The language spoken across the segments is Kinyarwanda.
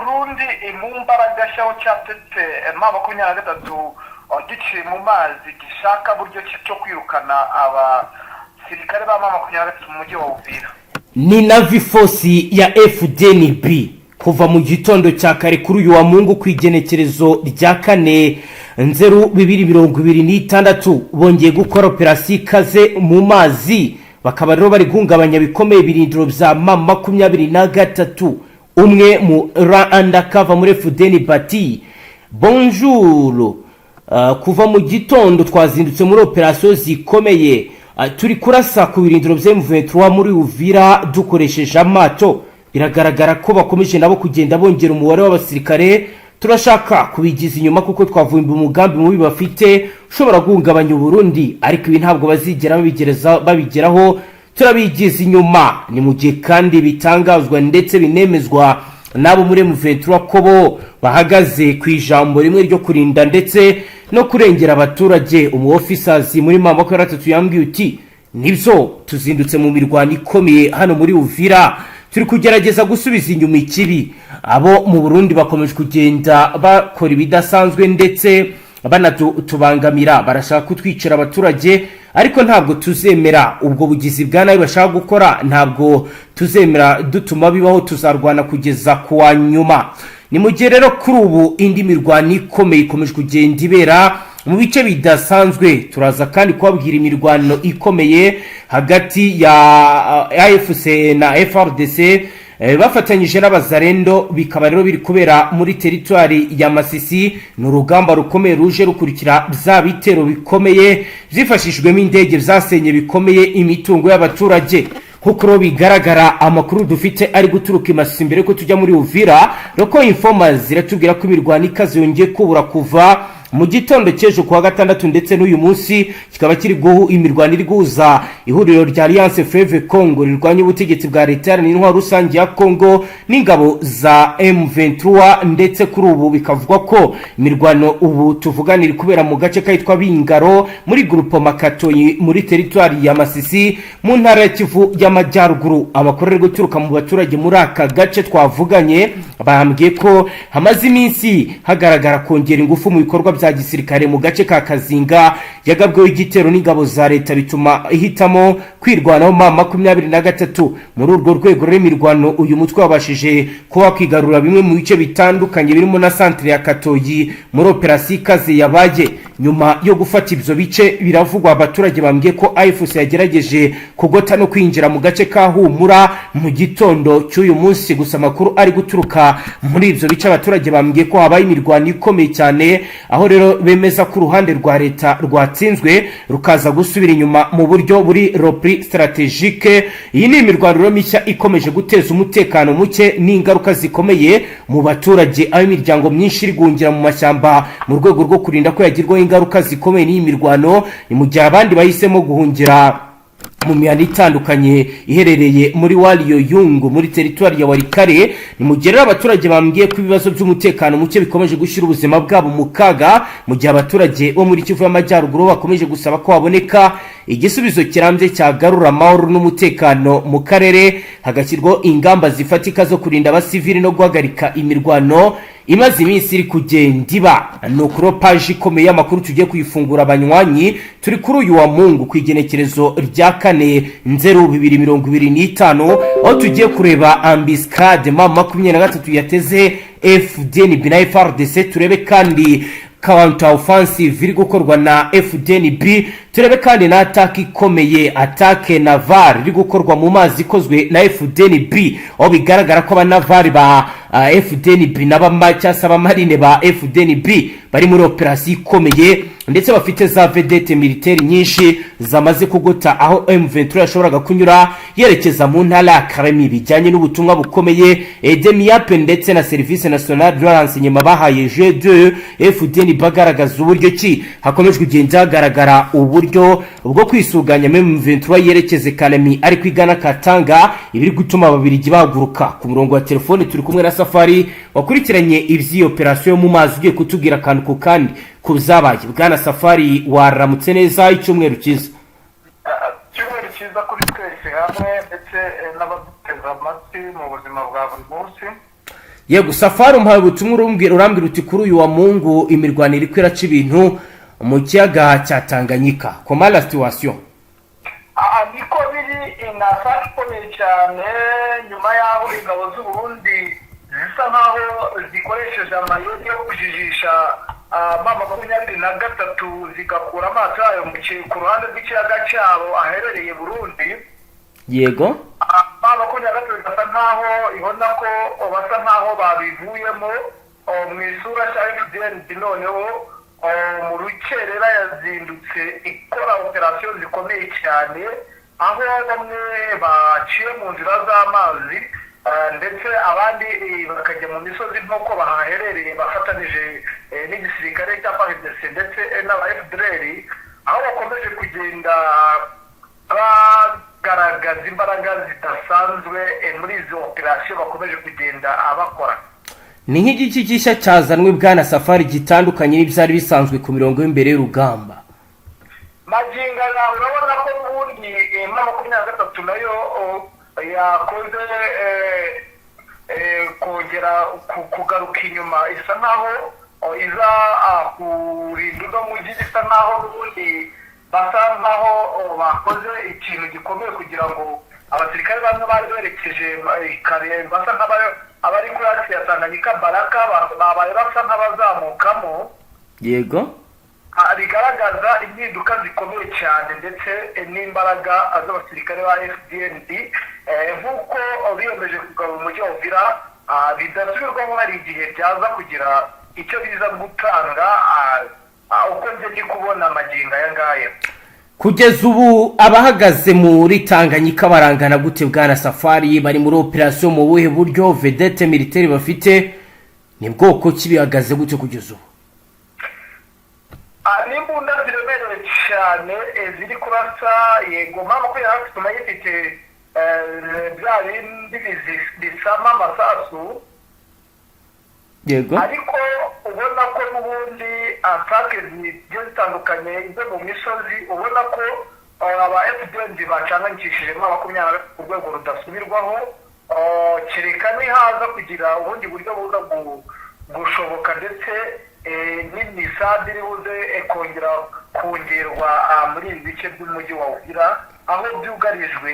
Burundi mu mbaraga nshya cyatetse M23 giciye mu mazi, gishaka buryo ki cyo kwirukana abasirikare ba M23 mu mujyi wa Uvira. Ni Navy Force ya FDNB kuva mu gitondo cya kare kuri uyu wa Mungu, ku igenekerezo rya 4 Nzeri 2026, bongeye gukora operasiyo ikaze mu mazi. Bakaba rero bari guhungabanya bikomeye ibirindiro bya M23. Umwe mu ra undercover muri FDNB ati: "Bonjour, kuva mu gitondo twazindutse muri operasiyo zikomeye. Turi kurasa ku birindiro bya M23 muri Uvira dukoresheje amato. Biragaragara ko bakomeje nabo kugenda bongera umubare w'abasirikare. Turashaka kubigiza inyuma kuko twavumba umugambi mubi bafite ushobora guhungabanya Uburundi, ariko ibi ntabwo bazigera babigeraho, turabigiza inyuma." Ni mu gihe kandi bitangazwa ndetse binemezwa n'abo muri M23 ko bo bahagaze ku ijambo rimwe ryo kurinda ndetse no kurengera abaturage. Umu officers muri M23 yambwiye uti: "Nibyo, tuzindutse mu mirwano ikomeye hano muri Uvira, turi kugerageza gusubiza inyuma ikibi. Abo mu Burundi bakomeje kugenda bakora ibidasanzwe ndetse banatubangamira, barashaka kutwicira abaturage, ariko ntabwo tuzemera ubwo bugizi bwa nabi bashaka gukora, ntabwo tuzemera dutuma bibaho, tuzarwana kugeza ku wa nyuma." Ni mu gihe rero kuri ubu indi mirwano ikomeye ikomeje kugenda ibera mu bice bidasanzwe. Turaza kandi kubabwira imirwano ikomeye hagati ya AFC na FARDC bafatanyije n'Abazarendo, bikaba rero biri kubera muri teritwari ya Masisi. Ni urugamba rukomeye ruje rukurikira bya bitero bikomeye byifashishijwemo indege byasenye bikomeye imitungo y'abaturage. Nk'uko rero bigaragara, amakuru dufite ari guturuka i Masisi mbere ko tujya muri Uvira, local informers ziratubwira ko imirwano ikaze yongeye kubura kuva mu gitondo cy'ejo kuwa gatandatu ndetse n'uyu munsi, kikaba kiri guhu imirwano iri guhuza ihuriro rya Alliance Fleuve Congo rirwanya ubutegetsi bwa leta iharanira intwaro rusange ya Congo n'ingabo za M23. Ndetse kuri ubu bikavugwa ko imirwano ubu tuvugana iri kubera mu gace kitwa Bingaro muri groupement Katoyi muri teritwari ya Masisi mu ntara ya Kivu y'Amajyaruguru. Amakuru ari guturuka mu baturage muri aka gace twavuganye, bambwiye ko hamaze iminsi hagaragara kongera ingufu mu bikorwa bya gisirikare mu gace ka Kazinga yagabweho igitero n'ingabo za leta, bituma ihitamo kwirwanaho M23. Muri urwo rwego rero, imirwano uyu mutwe wabashije kuba wakwigarura bimwe mu bice bitandukanye birimo na santire ya Katoyi muri operasiyo ikaze yabaye. Nyuma yo gufata ibyo bice, biravugwa, abaturage bambwiye ko AFC yagerageje kugota no kwinjira mu gace ka Humura mu gitondo cy'uyu munsi. Gusa amakuru ari guturuka muri ibyo bice, abaturage bambwiye ko habaye imirwano ikomeye cyane, aho rero bemeza ko uruhande rwa leta rwatsinzwe rukaza gusubira inyuma mu buryo buri repli stratégique. Iyi ni imirwano rero mishya ikomeje guteza umutekano muke n'ingaruka zikomeye mu baturage, aho imiryango myinshi iri guhungira mu mashyamba mu rwego rwo kurinda ko yagirwaho ingaruka zikomeye n'iyi mirwano. Ni mu gihe abandi bahisemo guhungira mu mihanda itandukanye iherereye muri Wariyo Yungu muri teritwari ya Warikare. Ni mu gihe rero abaturage bambwiye ko ibibazo by'umutekano muke bikomeje gushyira ubuzima bwabo mu kaga, mu gihe abaturage bo muri Kivu y'Amajyaruguru bakomeje gusaba ko haboneka igisubizo kirambye cyagarura amahoro n'umutekano mu karere, hagashyirwaho ingamba zifatika zo kurinda abasivili no guhagarika imirwano imaze iminsi iri kugenda iba. Ni ukuri, paji ikomeye y'amakuru tugiye kuyifungura abanywanyi. Turi kuri uyu wa Mungu ku igenekerezo rya 4 Nzeri 2025, aho tugiye kureba embuscade M23 yateze FDNB na FARDC, turebe kandi counter offensive iri gukorwa na FDNB, turebe kandi na attaque ikomeye, attaque navale iri gukorwa mu mazi ikozwe na FDNB, aho bigaragara ko abanavali ba FDNB n'abama cyangwa se abamarine ba FDNB bari muri operasiyo ikomeye, ndetse bafite za vedettes militaires nyinshi zamaze kugota aho M23 yashoboraga kunyura yerekeza mu ntara ya Kalemi, bijyanye n'ubutumwa bukomeye DEMIAP ndetse na Service National de Renseignement bahaye G2 FDNB, bagaragaza uburyo ki hakomeje kugenda hagaragara uburyo bwo kwisuganya M23 yerekeze Kalemi ariko igana Katanga, ibiri gutuma Ababiligi bahaguruka. Ku murongo wa telefone turi kumwe na Safari wakurikiranye iby'iyi operasiyo yo mu mazi, ugiye kutubwira akantu ku kandi ku byabaye. Bwana Safari, waramutse neza, icyumweru cyiza. Icyumweru cyiza kuri twese hamwe ndetse n'abaduteze amatwi mu buzima bwa buri munsi. Yego Safari, umuhaye ubutumwa, urambwira uti kuri uyu wa Mungu imirwano iri iraca ibintu mu kiyaga cya Tanganyika. Comment la situation? Aha niko biri, ni attaque ikomeye cyane nyuma y'aho ingabo z'u Burundi zisa nkaho zikoresheje amayeri yo kujijisha M23, zigakura amato yayo ku ruhande rw'ikiyaga cyabo aherereye Burundi. M23 basa nkaho ibona ko basa nkaho babivuyemo mu isura cya FDNB. Noneho mu rukerera yazindutse ikora operasiyo zikomeye cyane, aho bamwe baciye mu nzira z'amazi, ndetse abandi bakajya mu misozi nk'uko bahaherereye, bafatanije n'igisirikare cya FARDC ndetse n'aba FDLR, aho bakomeje kugenda bagaragaza imbaraga zidasanzwe muri izo operasiyo bakomeje kugenda bakora. Ni nk'igiki gishya cyazanwe, bwana Safari, gitandukanye n'ibyari bisanzwe ku mirongo y'imbere y'urugamba? Magingo aya urabona ko n'ubundi M23 nayo yakoze kongera kugaruka inyuma, isa nkaho iza kurinda uno mujyi, bisa nkaho n'ubundi basa nkaho bakoze ikintu gikomeye kugira ngo abasirikare bamwe bari berekeje kare basa nk'abari kuri axe ya Tanganyika Baraka babaye basa nk'abazamukamo. Bigaragaza impinduka zikomeye cyane ndetse n'imbaraga z'abasirikare ba FDNB nk'uko biyemeje kugarura umujyi wa Uvira bidasubirwamo. Hari igihe byaza kugira icyo biza gutanga, uko njye ndi kubona amagingo aya ngaya. Kugeza ubu abahagaze muri Tanganyika barangana gute, bwana Safari? Bari muri operasiyo mu buhe buryo? Vedette militaire bafite ni bwoko ki? Bihagaze gute kugeza ubu? N'imbunda ziremerewe cyane ziri kurasa. Yego, M23 nayo ifite bya bindi bisama amasasu. Ariko ubona ko n'ubundi attaque zigiye zitandukanye izo mu misozi, ubona ko aba FDNB bacanganyikishije M23 ku rwego rudasubirwaho, kereka nihaza kugira ubundi buryo buza gushoboka ndetse n'imisadi iri buze kongera kongerwa muri ibi bice by'umujyi wa Uvira, aho byugarijwe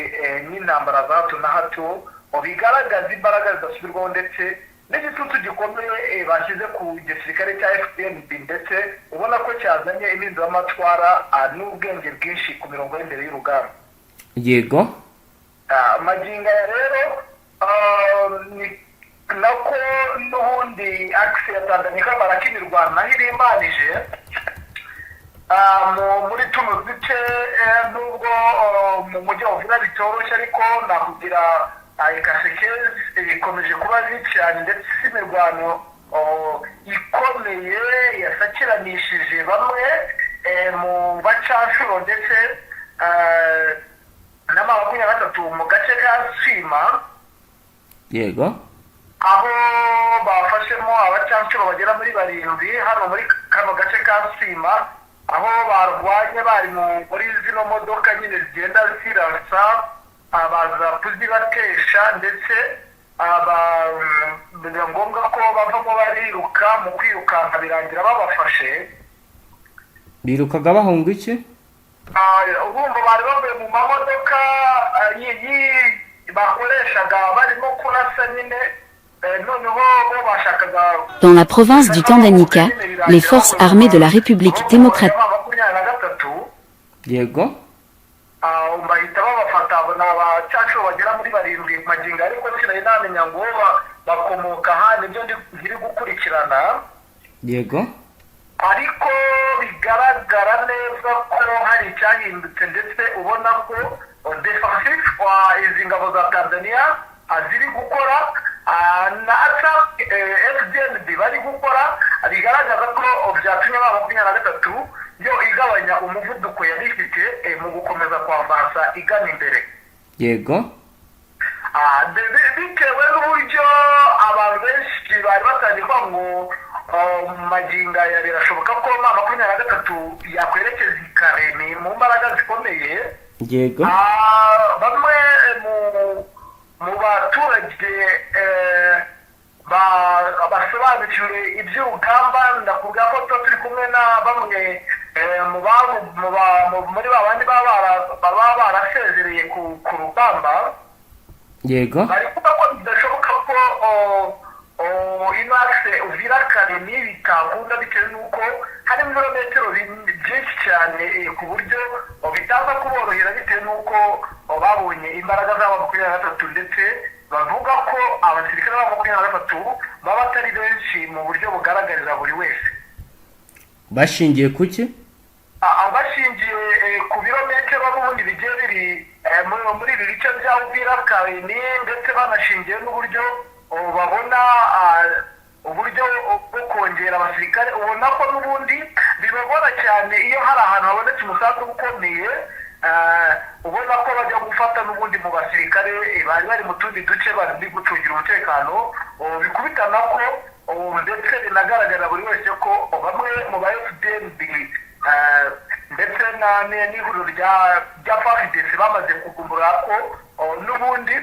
n'intambara za hato na hato, bigaragaza imbaraga zidasubirwaho ndetse n'igitutu gikomeye bashyize ku gisirikare cya FDNB, ndetse ubona ko cyazanye impinduramatwara n'ubwenge bwinshi ku mirongo y'imbere y'urugamba. Magingo aya rero ni nako n'ubundi axe ya Tanganyika barakimirwanaho irimbanije muri tuno duce, nubwo mu mujyi wa Uvira bitoroshye, ariko nakugira Kaseke bikomeje kuba bibi cyane, ndetse imirwano ikomeye yasakiranishije bamwe mu bacanshuro ndetse na M23 mu gace ka Sima, aho bafashemo abacanshuro bagera muri barindwi hano muri kano gace ka Sima, aho barwanye bari muri zino modoka nyine zigenda zirasa, baza kuzibatesha, ndetse biba ngombwa ko bavamo bariruka. Mu kwirukanka birangira babafashe. Birukaga bahunga iki? Urumva bari bavuye mu mamodoka bakoreshaga barimo kurasa nyine, noneho bo bashakaga Dans la province du Tanganyika, les forces armées de la République démocratique 23. Bahita babafata, ni abacancuro bagera muri barindwi magingo, ariko sinari namenya ngo bakomoka aha, nibyo nkiri gukurikirana. Ariko bigaragara neza ko hari icyahindutse, ndetse ubona ko defensive wa izi ngabo za Tanzania ziri gukora na attaque FDNB bari gukora, bigaragaza ko byatumye M23 yo igabanya umuvuduko yari ifite mu gukomeza kwavansa igana imbere. Bitewe n'uburyo abantu benshi bari batangiye kuvuga ngo magingo aya birashoboka ko M23 yakwerekeza i Karemi mu mbaraga zikomeye. Bamwe mu baturage basobanukiwe iby'urugamba. Ndakubwira ko tuba turi kumwe na bamwe muri ba bandi baba barasezereye ku rugamba. Bari kuvuga ko bidashoboka ko ino axe Uvira Kalemi bitakunda, bitewe n'uko harimo ibirometero byinshi cyane, ku buryo bitaza kuborohera, bitewe n'uko babonye imbaraga z'aba 23, ndetse bavuga ko abasirikare ba 23 baba atari benshi mu buryo bugaragarira buri wese. Bashingiye kuki? Bashingiye ku birometero n'ubundi bigiye biri muri ibi bice bya Uvira Kalemi, ndetse banashingiye n'uburyo babona uburyo bwo kongera abasirikare. Ubona ko n'ubundi bibagora cyane iyo hari ahantu habonetse umusanzu ukomeye, ubona ko bajya gufata n'ubundi mu basirikare bari bari mu tundi duce bari gucungira umutekano. Bikubitana ko ndetse binagaragarira buri wese ko bamwe mu ba FDNB ndetse n'ihuriro rya FARDC bamaze kugumbura ko n'ubundi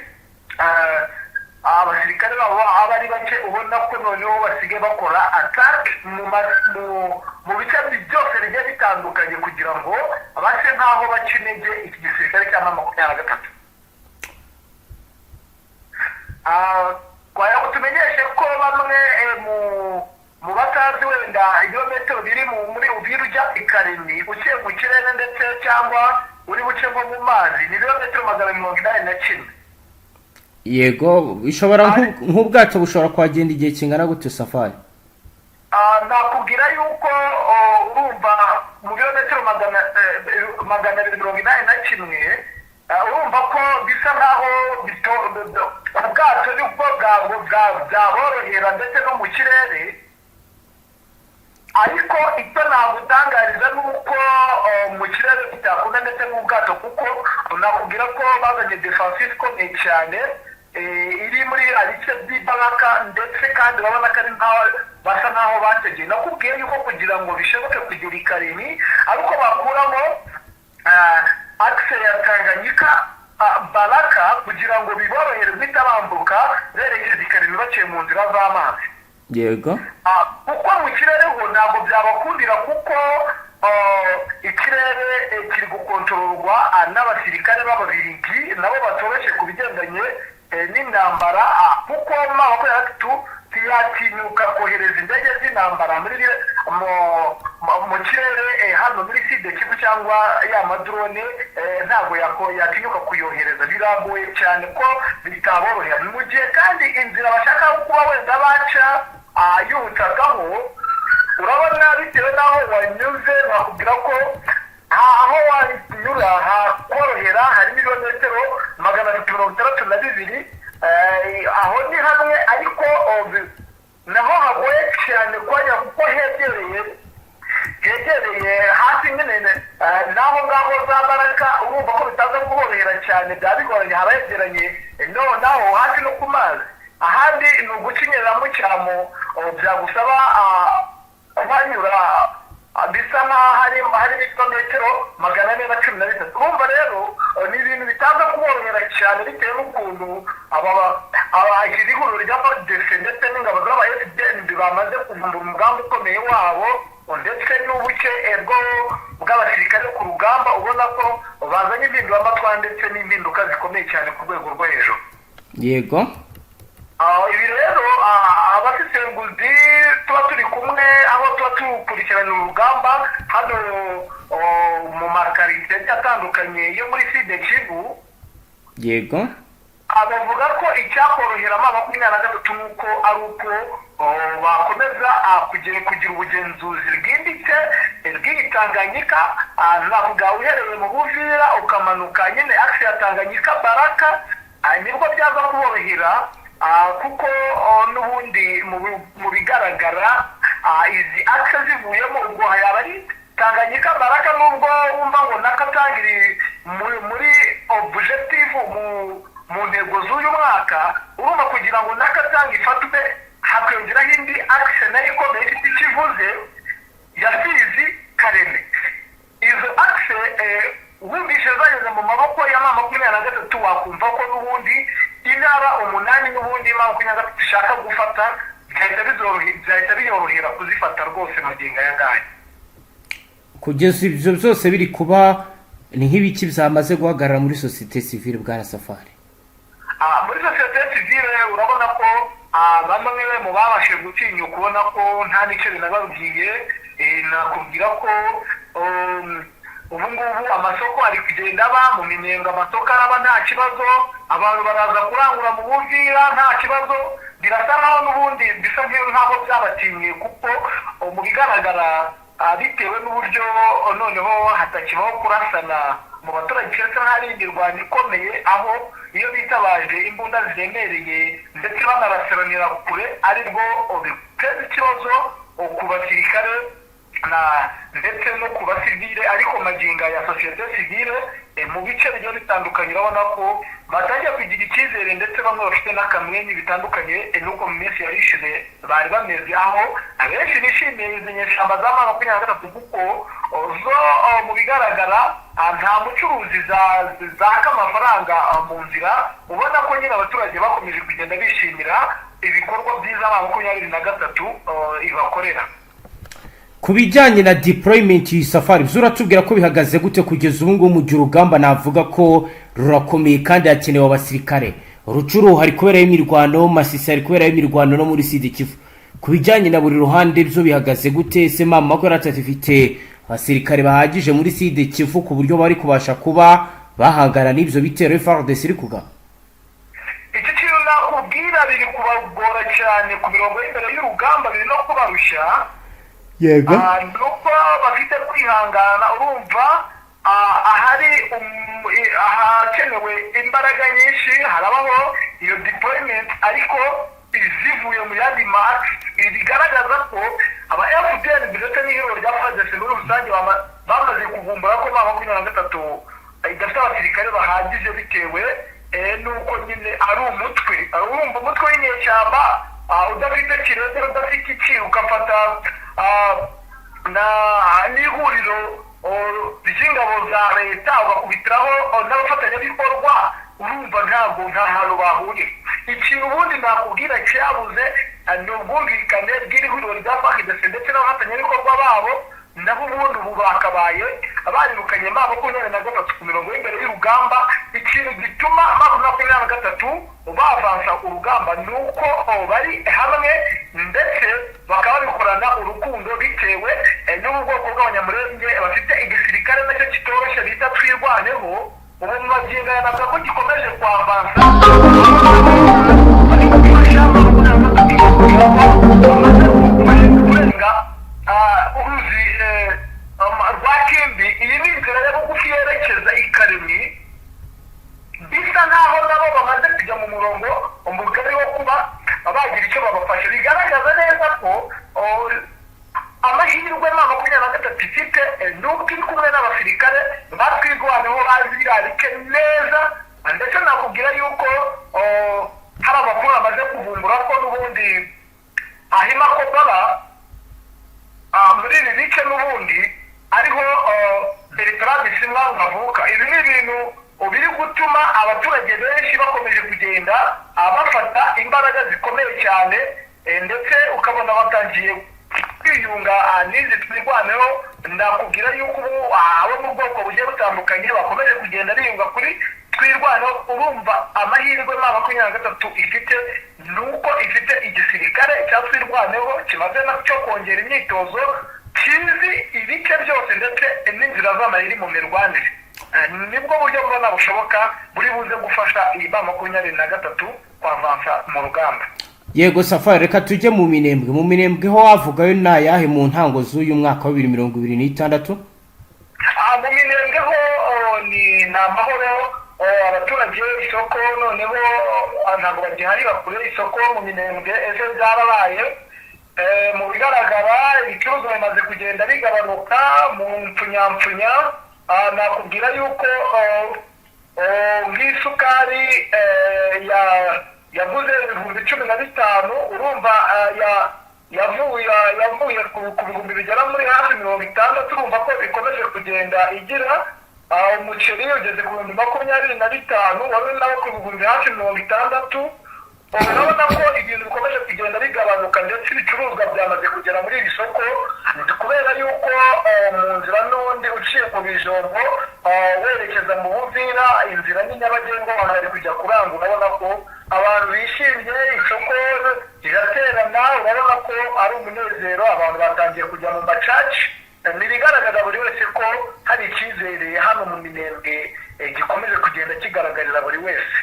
abasirikare babo aba ari bake. Ubona ko noneho basigaye bakora attack mu bice byose bigiye bitandukanye kugira ngo base nk'aho baca intege iki gisirikare cya 23. Twaya ngo tumenyeshe ko bamwe mu batazi wenda ibirometero biri muri Uvira ujya i Kalemi, uciye mu kirere ndetse cyangwa uri buce nko mu mazi, ni ibirometero 281. Yego, bishobora nk'ubwato bushobora kuhagenda igihe kingana gute, Safari? Nakubwira yuko urumva mu birometero 281, urumva ko bisa nkaho ku bwato nibwo bwaborohera, ndetse no mu kirere. Ariko icyo nagutangariza ni uko mu kirere bitakunda ndetse n'ubwato, kuko nakubwira ko bazanye defensive ikomeye cyane iri muri biriya bice by'ibaraka, ndetse kandi urabona ko ari nkaho basa nkaho bategeye. Nakubwiye yuko kugira ngo bishoboke kugera i Kalemi ari uko bakuramo axe ya Tanganyika Baraka, kugira ngo biborohere guhita bambuka berekeza i Kalemi baciye mu nzira z'amazi. Kuko mu kirere ho ntabwo byabakundira, kuko ikirere kiri gukontororwa n'abasirikare b'Ababirigi, nabo batoroshye ku bigendanye n'intambara, kuko M23 ntiyatinyuka kohereza indege z'intambara mu kirere hano muri Sud Kivu, cyangwa ya ma drone ntabwo yatinyuka kuyohereza. Biragoye cyane ko bitaborohera, mu gihe kandi inzira bashaka kuba wenda baca y'ubutakaho, urabona bitewe n'aho wanyuze, bakubwira ko aho wanyura hakorohera harimo ibirometero 362. Aho ni hamwe, ariko naho hagoye cyane kuhanyura kuko hegereye hafi nyine n'aho ngaho za Baraka. Urumva ko bitaza kuborohera cyane, byaba bigoranye, haba hegeranye noneho hafi no ku mazi. Ahandi ni ugucinyira mu cyamo, byagusaba kuhanyura bisa nk'aho hari ibirometero 413. Urumva rero ni ibintu bitaza kuborohera cyane, bitewe n'ukuntu aba iri huriro rya FARDC ndetse n'ingabo z'aba FDNB bamaze kuvumbura umugambi ukomeye wabo, ndetse n'ubuke bw'abasirikare ku rugamba. Ubona ko bazanye impinduramatwara ndetse n'impinduka zikomeye cyane ku rwego rwo hejuru. Ibi rero abasesenguzi tuba turi kumwe aho tuba tukurikirana urugamba hano mu makaritsiye atandukanye yo muri Sud Kivu, bavuga ko icyakorohera M23 ni uko ari uko bakomeza kugira ubugenzuzi bwimbitse bw'iyi Tanganyika. Navuga uhereye mu Buvira ukamanuka nyine axe ya Tanganyika Baraka, nibwo byaza kuborohera, kuko n'ubundi mu bigaragara izi axe zivuyemo, ubwo yaba ari Tanganyika Baraka, nubwo wumva ngo nakatangiri muri objective, mu ntego z'uyu mwaka. Urumva kugira ngo nakatanga ifatwe hakiyongeraho indi axe nayo ikomeye ifite icyo ivuze ya Fizi Kalemi. Izo axe wumvishe zageze mu maboko ya M23, wakumva ko n'ubundi intege Intara 8 n'ubundi M23 ishaka gufata byahita biyorohera kuzifata rwose magingo aya ngaya. Kugeza ibyo byose biri kuba, ni nk'ibiki byamaze guhagarara muri sosiyete sivile, bwana Safari? Muri sosiyete sivile urabona ko bamwe mu babashije gutinyuka, ubona ko nta n'icyo binababwiye. Nakubwira ko ubu ngubu amasoko ari kugenda aba mu Minembwe, amasoko araba nta kibazo, abantu baraza kurangura mu Buvira nta kibazo. Birasa nkaho n'ubundi bisa nk'aho byabatinyiye, kuko mu bigaragara bitewe n'uburyo noneho hatakibaho kurasana mu baturage, keretse hari imirwano ikomeye, aho iyo bitabaje imbunda ziremereye ndetse banarasaranira kure, aribwo biteza ikibazo ku basirikare na ndetse no ku basivile. Ariko magingo ya sosiyete sivile mu bice bigiye bitandukanye, urabona ko batangiye kugira icyizere, ndetse bamwe bafite n'akamwenyu bitandukanye n'uko mu minsi yari ishize bari bameze, aho abenshi bishimiye izi nyeshyamba za M23, kuko zo mu bigaragara nta mucuruzi zaka amafaranga mu nzira. Ubona ko nyine abaturage bakomeje kugenda bishimira ibikorwa byiza M23 ibakorera. Ku bijyanye na deployment, iyi Safari, byo uratubwira ko bihagaze gute kugeza ubu ngubu, mu gihe urugamba navuga ko rurakomeye kandi hakenewe abasirikare? Rutshuru hari kuberayo imirwano, Masisi hari kuberayo imirwano, no muri Sud Kivu. Ku bijyanye na buri ruhande, byo bihagaze gute? Ese M23 ifite abasirikare bahagije muri Sud Kivu ku buryo bari kubasha kuba bahangana n'ibyo bitero FARDC iri kugaba? Icyo kintu nakubwira, biri kubagora cyane ku mirongo y'imbere y'urugamba, biri no kubarushya. Ni uko bafite kwihangana. Urumva ahari ahakenewe imbaraga nyinshi harabaho iyo deployment, ariko zivuye mu yandi ma bigaragaza ko aba FDL ndetse n'ihuriro rya FARDC muri rusange bamaze kuvumbura ko M23 idafite abasirikare bahagije, bitewe n'uko nyine ari umutwe. Urumva umutwe w'inyeshyamba udafite kirekire, udafite iki, ugafata na n'ihuriro ry'ingabo za leta, ugakubitiraho n'abafatanyabikorwa, urumva ntabwo nta hantu bahuriye. Ikintu ubundi nakubwira cyabuze ni ubwumvikane bw'iri huriro rya FARDC ndetse n'abafatanyabikorwa babo. Naho ubundi ubu bakabaye barirukanye M23 ku mirongo y'imbere y'urugamba. Ikintu gituma M23 bavansa urugamba ni uko bari hamwe, ndetse bakaba babikorana urukundo, bitewe n'ubu bwoko bw'Abanyamurenge bafite igisirikare nacyo kitoroshye bita Twirwaneho. Ubu mu magingo aya navuga ko gikomeje kwavansa, bari gufasha M23 kugira ngo bamaze kurenga uruzi rwa Kimbi. Iyi ni inzira ya bugufi yerekeza i Karemi. Bisa nkaho nabo bamaze kujya mu murongo mugari wo kuba bagira icyo babafasha. Bigaragaza neza ko amahirwe M23 ifite nubwo iri kumwe n'abasirikare batwirwaneho bazi biriya bice neza. Ndetse nakubwira yuko hari amakuru amaze kuvumbura ko n'ubundi ahima ko baba muri ibi bice n'ubundi ariho Bertrand Bisimwa avuka. Ibi ni ibintu biri gutuma abaturage benshi bakomeje kugenda bafata imbaraga zikomeye cyane, ndetse ukabona batangiye kwiyunga n'izi Twirwaneho. Nakubwira yuko ubu abo mu bwoko bugiye butandukanye bakomeje kugenda biyunga kuri Twirwaneho. Urumva amahirwe M23 ifite ni uko ifite igisirikare cya Twirwaneho kimaze nacyo kongera imyitozo, kizi ibice byose ndetse n'inzira z'amayeri mu mirwanire. Nibwo buryo mbona bushoboka buri buze gufasha iyi M23 kwavansa mu rugamba. Yego Safari, reka tujye mu Minembwe. Mu Minembwe ho wavugayo ni ayahe mu ntango z'uyu mwaka wa 2026? Mu Minembwe ho ni amahoro. Abaturage isoko noneho ntabwo bagihari bakure isoko mu Minembwe, ejo byarabaye. Mu bigaragara ibicuruzwa bimaze kugenda bigabanuka mu mpfunyapfunya. Nakubwira yuko nk'isukari yaguze 15,000, urumva yavuye ku bihumbi bigera muri hafi 60. Urumva ko ikomeje kugenda igira. Umuceri ugeze ku 25,000, wari uri nawo ku hafi 60,000. Urabona ko ibintu bikomeje kugenda bigabanuka, ndetse ibicuruzwa byamaze kugera muri iri soko, kubera yuko mu nzira n'ubundi uciye ku Bijombo werekeza mu Buvira, inzira ni nyabagendwa, abantu bari kujya kurangura. Urabona ko abantu bishimye, isoko riraterana, urabona ko ari umunezero, abantu batangiye kujya mu macaci. Ni ibigaragaza buri wese ko hari icyizere hano mu Minembwe gikomeje kugenda kigaragarira buri wese.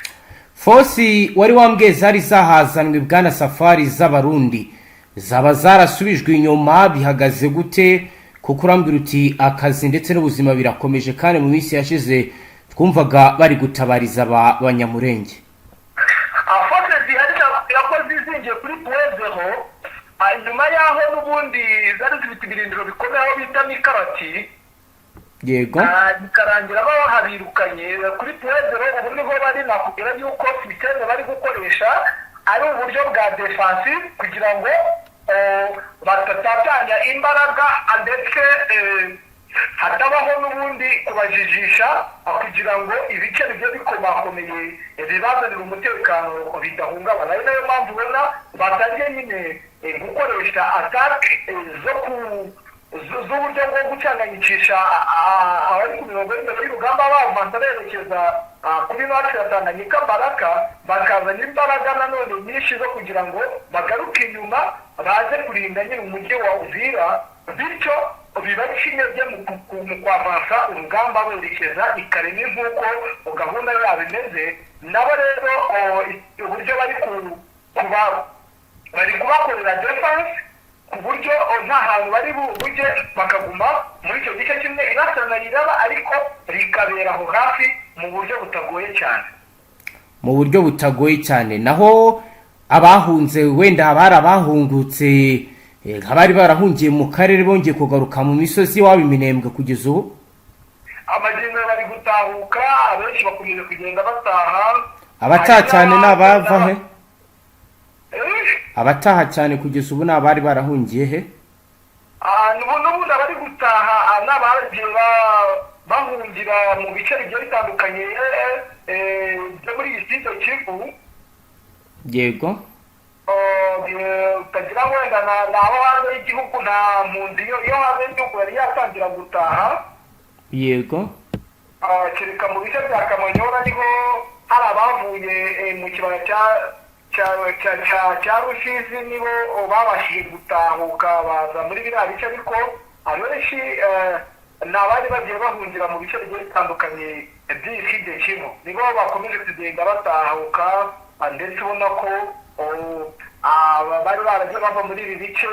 Force wari wambwiye zari zahazanwe, bwana Safari, z'Abarundi, zaba zarasubijwe inyuma? Bihagaze gute? Kuko urambwira uti akazi ndetse n'ubuzima birakomeje, kandi mu minsi yashize twumvaga bari gutabariza aba Banyamurenge. Force zihari nakubwira ko zizingiye kuri point zéro, nyuma y'aho n'ubundi zari zifite ibirindiro bikomeye aho bita Mikarati. Bikarangira bahabirukanye. Kuri point zéro ubu niho bari. Nakubwira yuko système bari gukoresha ari uburyo bwa défensive, kugira ngo batatatanya imbaraga, ndetse hatabaho n'ubundi kubajijisha, kugira ngo ibice bigiye bikomakomeye bibazanira umutekano bidahungabana. Ari nayo mpamvu ubona batangiye nyine gukoresha attaque zo ku z'uburyo bwo gucanganyikisha abari ku mirongo y'imbere y'urugamba, bavanza berekeza kuri nord ya Tanganyika, Baraka, bakazana imbaraga nanone nyinshi zo kugira ngo bagaruke inyuma baze kurinda nyine umujyi wa Uvira, bityo bibaca intege mu kwavansa urugamba berekeza i Kalemie nk'uko gahunda yabo imeze. Nabo rero uburyo bari kuba bari kubakorera défense ku buryo nta hantu bari bujye, bakaguma muri icyo gice kimwe, irasana riraba ariko rikabera aho hafi mu buryo butagoye cyane. Mu buryo butagoye cyane. Naho abahunze, wenda bari abahungutse, abari barahungiye mu karere bongeye kugaruka mu misozi iwabo Iminembwe kugeza ubu? Amagingo bari gutahuka, abenshi bakomeje kugenda bataha. Abataha cyane ni abava he? Eh? Abataha cyane kugeza ubu ni abari barahungiye he? N'ubundi abari gutaha ni abagiye bahungira mu bice bigiye bitandukanye byo muri iyi Sud Kivu. Utagira ngo wenda ni abo hanze y'igihugu. Nta mpunzi yo hanze y'igihugu yari yatangira gutaha. Kereka mu bice bya Kamanyora niho hari abavuye mu kibaya cya Rusizi, nibo babashije gutahuka baza muri biriya bice, ariko abenshi ni abari bagiye bahungira mu bice bigiye bitandukanye by'iyi Sud Kivu, nibo bakomeje kugenda batahuka. Ndetse ubona ko aba bari baragiye bava muri ibi bice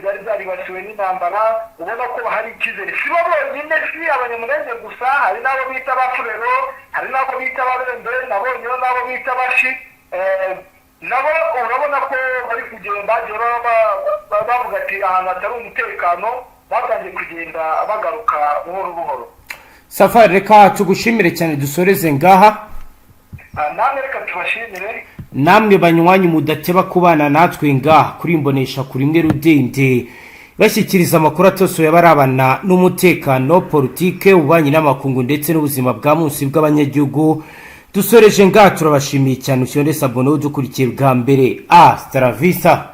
byari byaribasiwe n'intambara, ubona ko hari icyizere. Si bo bonyine, si Abanyamurenge gusa, hari n'abo bita Abafurero, hari n'abo bita Ababembe, nabonyeho n'abo bita Abashi. Nabo urabona ko bari kugenda, bagiye bavuga ati ahantu hatari umutekano, batangiye kugenda bagaruka buhoro buhoro. Safari, reka tugushimire cyane, dusoreze ngaha. Namwe reka tubashimire. Namwe banywanyi mudateba kubana natwe ngaha kuri Imbonesha kuri imwe rudende, bashyikiriza amakuru atosoye abarabana n'umutekano, politike, ububanyi n'amakungu ndetse n'ubuzima bwa munsi bw'abanyagihugu, dusoreje ngaha. Turabashimiye cyane. Ushyonde s'abonner udukurikiye bwa mbere. Hasta la vista.